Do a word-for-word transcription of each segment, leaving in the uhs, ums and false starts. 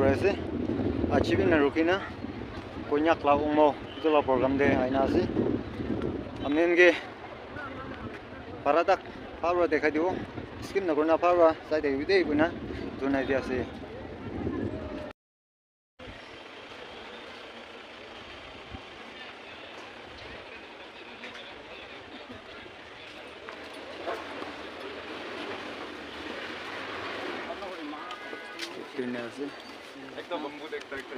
Ase. Achi bi na rukina. Konyak la ongmo. Etu la program te aina ase. Amen ke. Para tak. Para dekhai dibo. Skip na kurina para. Sai de de kuna. Tunai dia ase. Tine ase. Ekta bamboo de ekta ekta.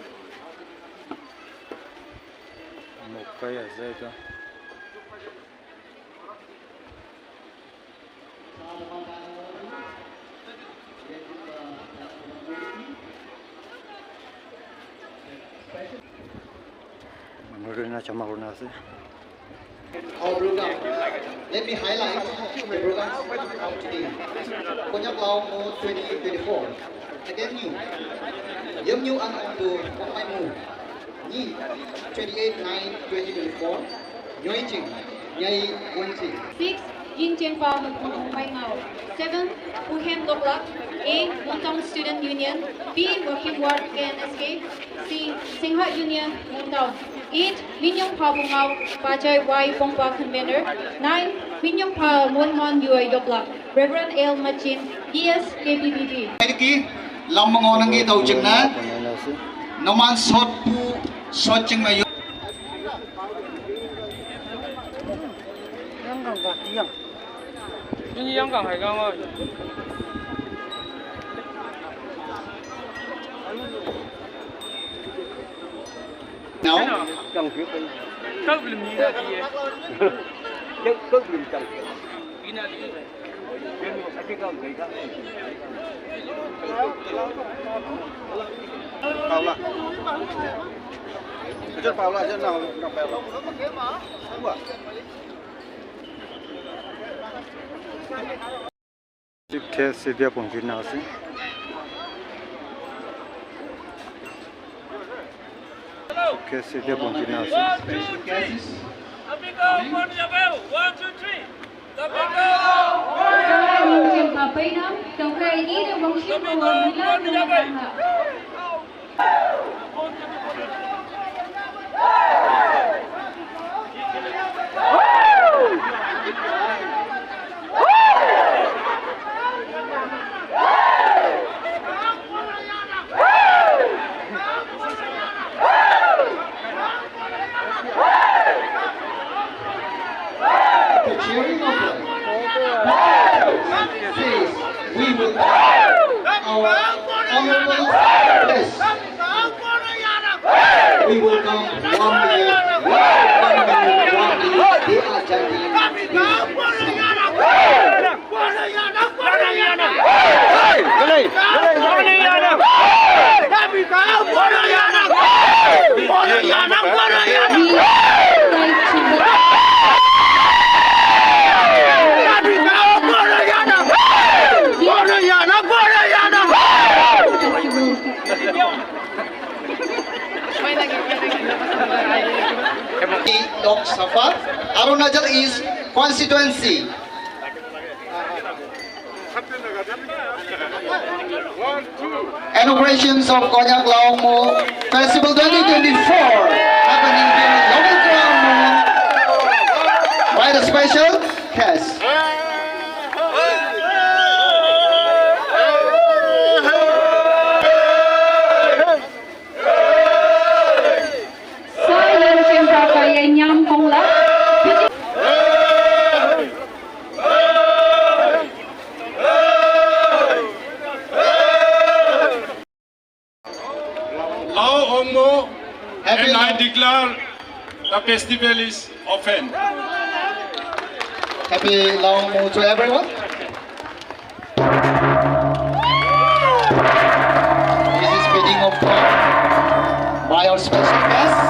Mokai ase etu. Manu rena jama kurina ase. Our program. Let me highlight the program today. Konyak Lao Mo twenty twenty-four. Again, new. Yum new and on to Mo. Ni twenty-eight nine twenty twenty-four. Nyoi Ching. Nyai Wen Ching. Six, Jin Cheng Pa Mukmung Pai Ngau. Seven, Uhem Doklak. A, Montong Student Union. B, Working Ward K N S K. C, Singha Union, Montong. Eight, Minyong Pa Bungau, Pajai Y Pongpa Convener. Nine, Minyong Pa Mon Mon Yua Yoklak. Reverend L Machin, D S K B B B. Ki lam mangonang ki tau ching na. Naman sot pu, sot ching na yo. Yang kang ka, yang. Ini yang kang hai kang oi. Now? Kang phi kai. Kau belum ni lagi ya. Kau belum kang. Ini lagi. Paula. Kejar Paula aja, nah, nah, Paula. Dua. Chief guest sedia pongchina ase. Chief guest sedia pongchina ase. One, two, three. The cheering of the says we will our honorable guest. We will come one minute, one minute, one minute. They are chanting. Lok Sabha, Arunachal East constituency. Inaugurations of Konyak Lao Mo Festival twenty twenty-four happening here in Local Ground by the special guest. Sa yan siyempre kaya niyang kong la. Lao Ongmo, and I declare the festival is open. Happy Lao Ongmo to everyone. This is bidding of God by our special guest.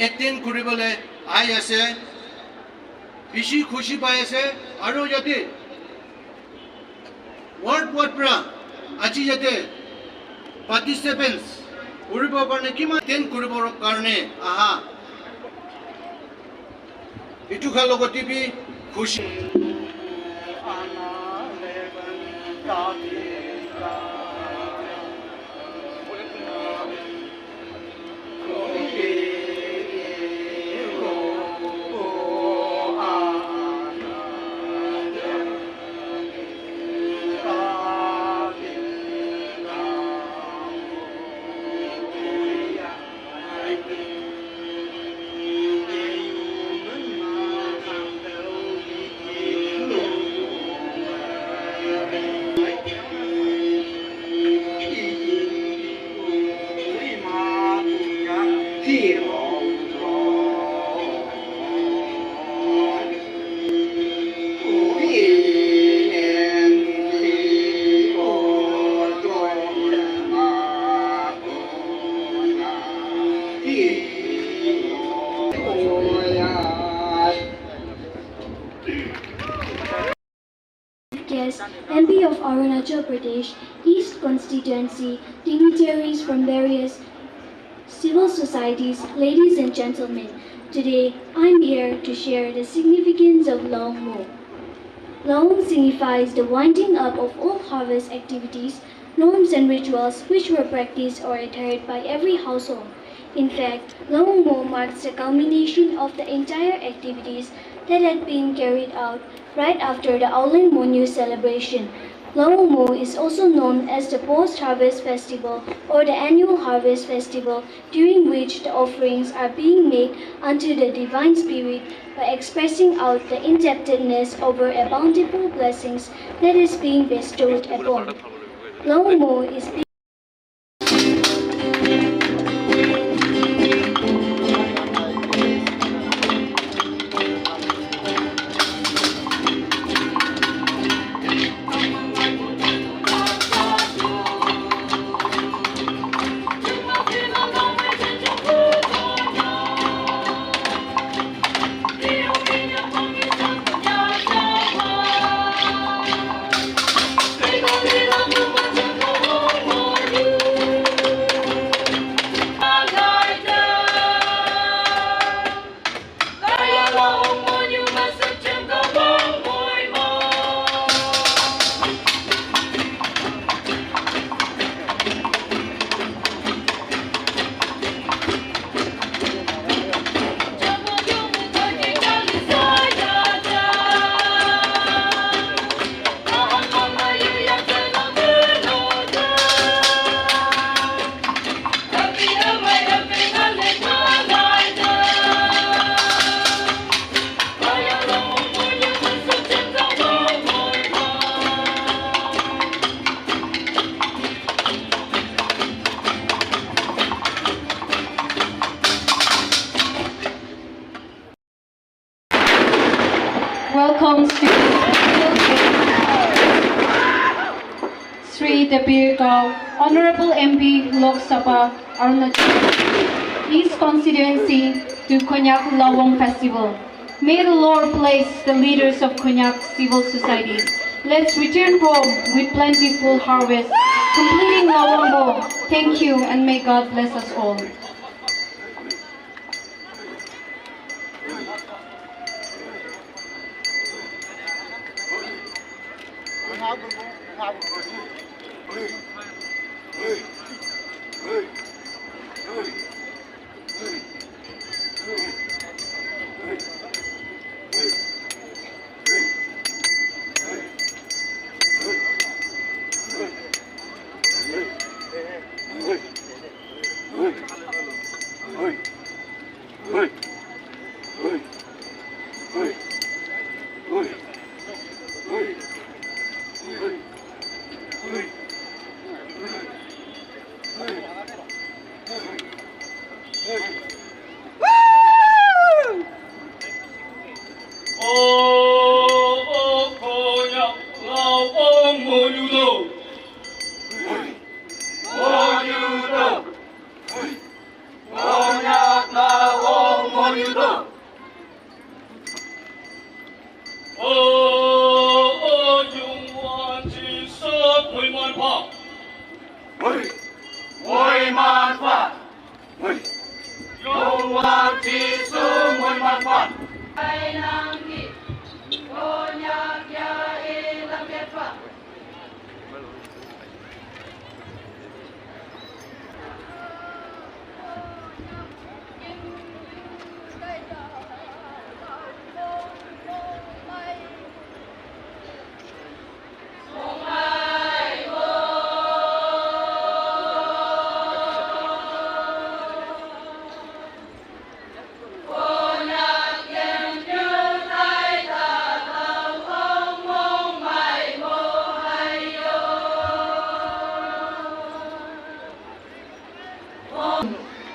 Attend kuribole ahi ase, bishi khushi pai ase, aru yate ward ward pra aji yate participants kuribo karne kiman attend kuribo karne aha. Etu khan logote bi khushi. Guests, M P of Arunachal Pradesh East Constituency, dignitaries from various civil societies, ladies and gentlemen, today I'm here to share the significance of Lawngmo. Lawng signifies the winding up of all harvest activities, norms and rituals which were practiced or adhered by every household. In fact, Lawngmo marks the culmination of the entire activities that had been carried out right after the Auleng Monyu celebration. Lawngmo is also known as the post-harvest festival or the annual harvest festival, during which the offerings are being made unto the divine spirit by expressing out the indebtedness over a bountiful blessings that is being bestowed upon. Lawngmo is being welcomes to Sri Debir Gao, Honorable M P, Lok Sabha, Arunachal East Constituency, to Konyak Lawang Festival. May the Lord bless the leaders of Konyak civil society. Let's return home with plentiful harvest, completing Lawang Mo. Thank you and may God bless us all.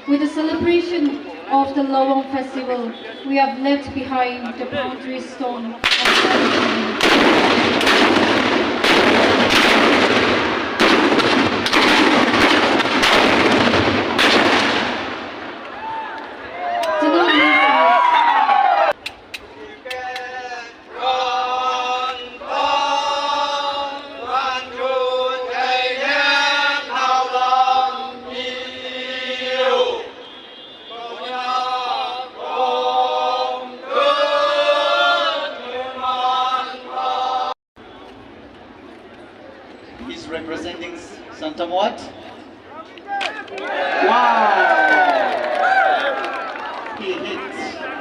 With the celebration of the Lowong Festival, we have left behind the boundary stone of He's representing Santamoat. Wow! He hit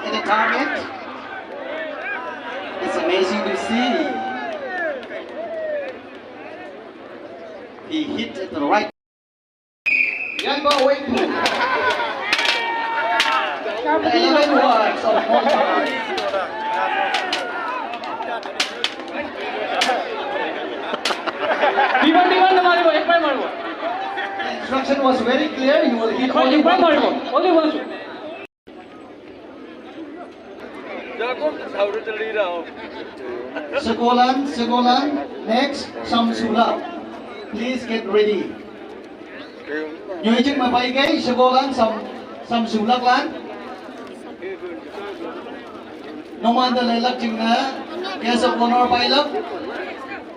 in the target. It's amazing to see. He hit at the right. Yan ba wait mo? The eleven words of Monty. Instruction was very clear, you will hit only one time. Segolan, Segolan, next, Samsula. Please get ready. Nyoijing mapai kai, Segolan, Sam, Samsula klan. Nomanda lelak jingna, guest of honor pailak.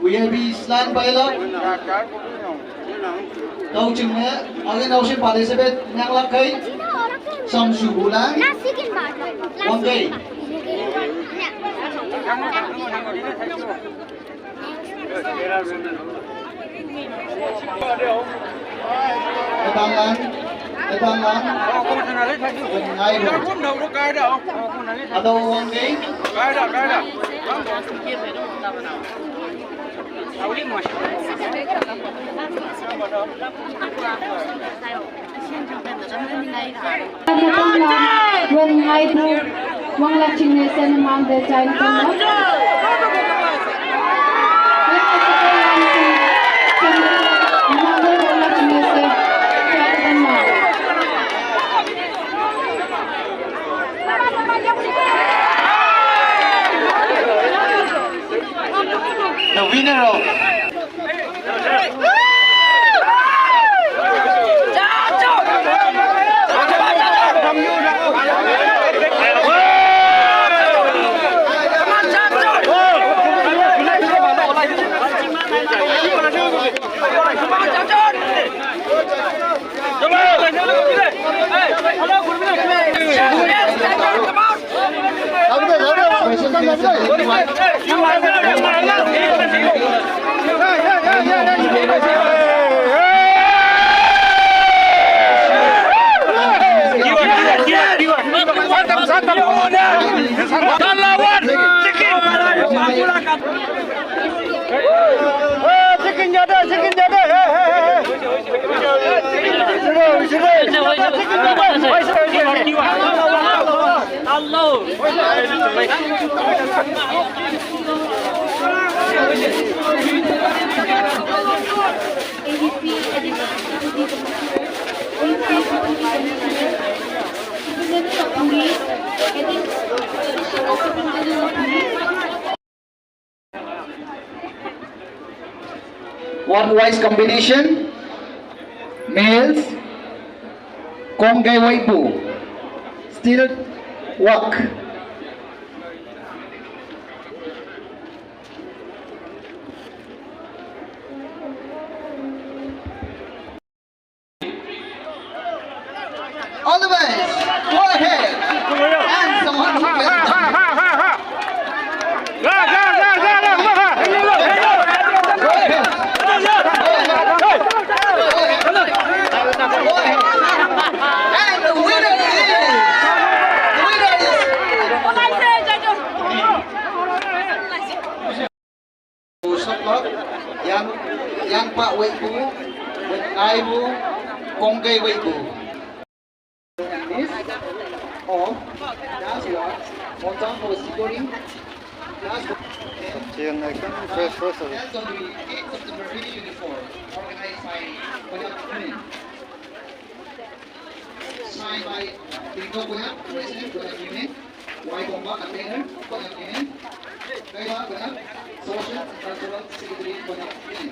V I P slan pailak. Tau chingna, again, Aushin participate, nang lak kai. Samsula. Wang kai. Ketangan, ketangan. Ngai. Atau uang deh. Wen ngai bu, wang la chingne sen mang de jain tama. The winner of Chicken jada, chicken jada. Ward wise competition, males, Kongkai Waipu, still walk. All the best. Go ahead. And someone who can Yan, yan pa wait po. Wait, ay po. Kongkai wait po. This of that's what Montang for securing. That's what Chicken action, fresh, fresh. That's on the eighth of the Brazilian uniform, organized by Madam Queen. By Tingo Kuya, President Kuya Kimin, Y Bomba Convener Kuya Kimin, Kaiwa Kuya, Social and Cultural Secretary Kuya Kimin.